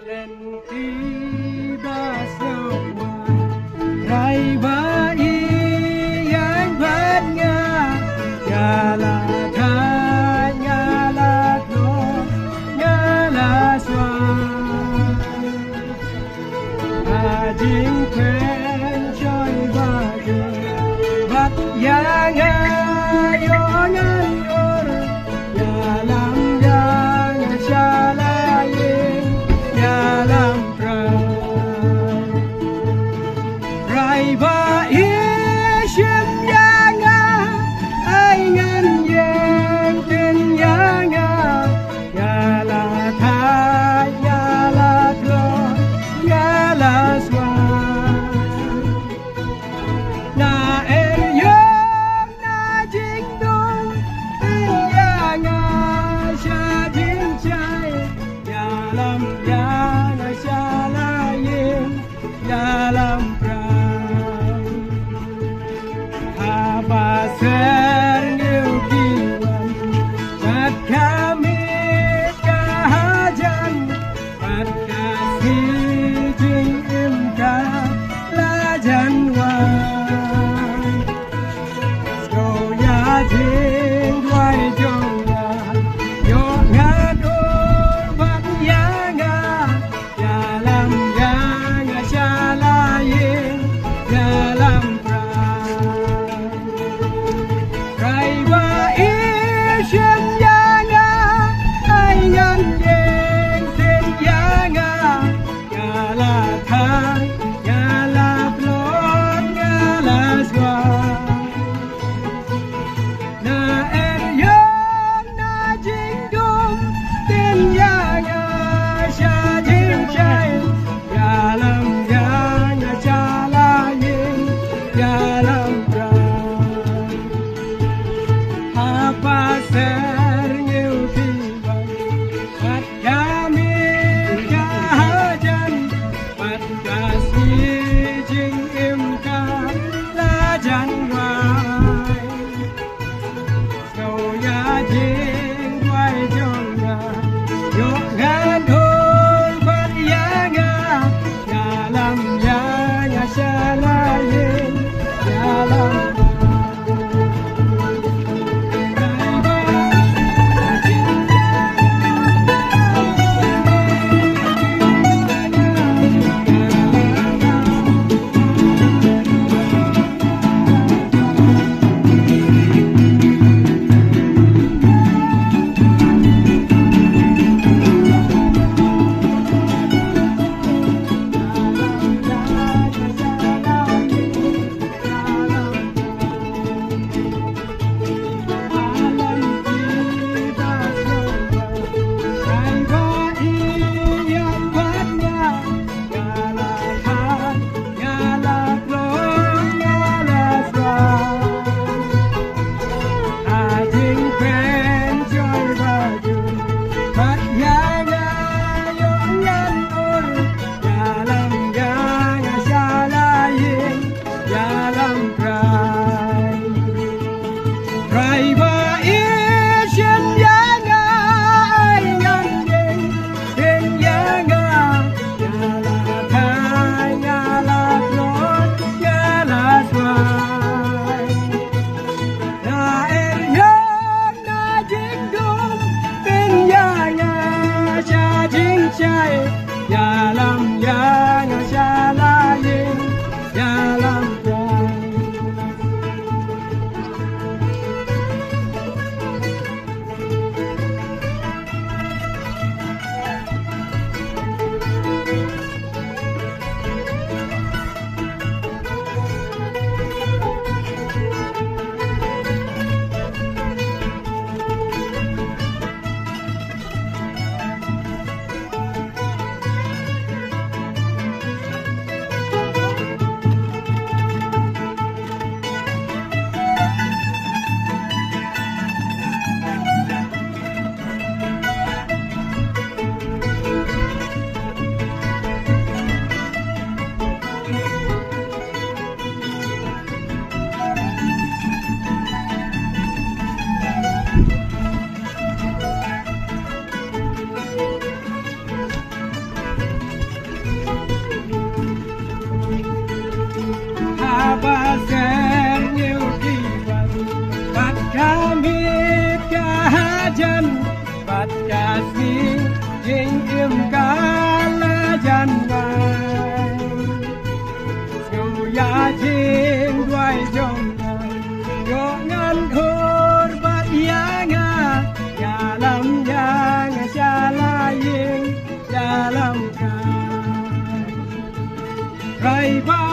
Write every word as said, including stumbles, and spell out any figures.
Lynti ba sngewbha, rai ba ïeng bad nga, nga la thait, nga la tlot, nga la swai. Ha jingpynshoi ba jur, bad ïa nga ïoh ngan ur, ïalam ïa nga sha la ïing, ïalam prai. Rai ba ïeit shim ïa nga, ai ngan ïeng, pynïeng ïa nga, nga la thait, nga la tlot, nga la swai. Na er ïong na jingdum, pynïeng ïa nga sha jingshai, ïalam ïa nga sha la ïing, ïalam prai. Haba syrngiew ki wan, bad ka miet ka hajan, bad ka sngi jingim ka la jan wai. Sngewbha ïa jingduwai jong nga, ïoh ngan ur bad ïa nga, ïalam ïa nga sha la ïing, ïalam prai. Rai ba ïeit shim ïa nga, ai ngan ïeng, pynïeng ïa nga, nga la thait, nga la tlot, nga la swai. Na er ïong na jingdum, pynïeng ïa nga sha jingshai, ïalam ïa nga sha la ïing, ïalam prai. Haba syrngiew ki wan, bad ka miet ka hajan, bad ka sngi jingim ka la jan wai. Sngewbha ïa jingduwai jong nga, ïoh ngan ur bad ïa nga, ïalam ïa nga sha la ïing, ïalam. Rai ba ïeit shim ïa nga, ai ngan ïeng, pynïeng ïa nga, nga la thait, nga la tlot, nga la swai. Na er ïong na jingdum, pynïeng ïa nga sha jingshai, ïalam ïa nga sha la ïing, ïalam prai. jan bad ka sngi, jingim ka la jan wan. Sngew ïa jingduwai jong nga, ïoh ngan hur bad ïa nga, ïalam ïa nga sha la ïing sha la ka. Rai ba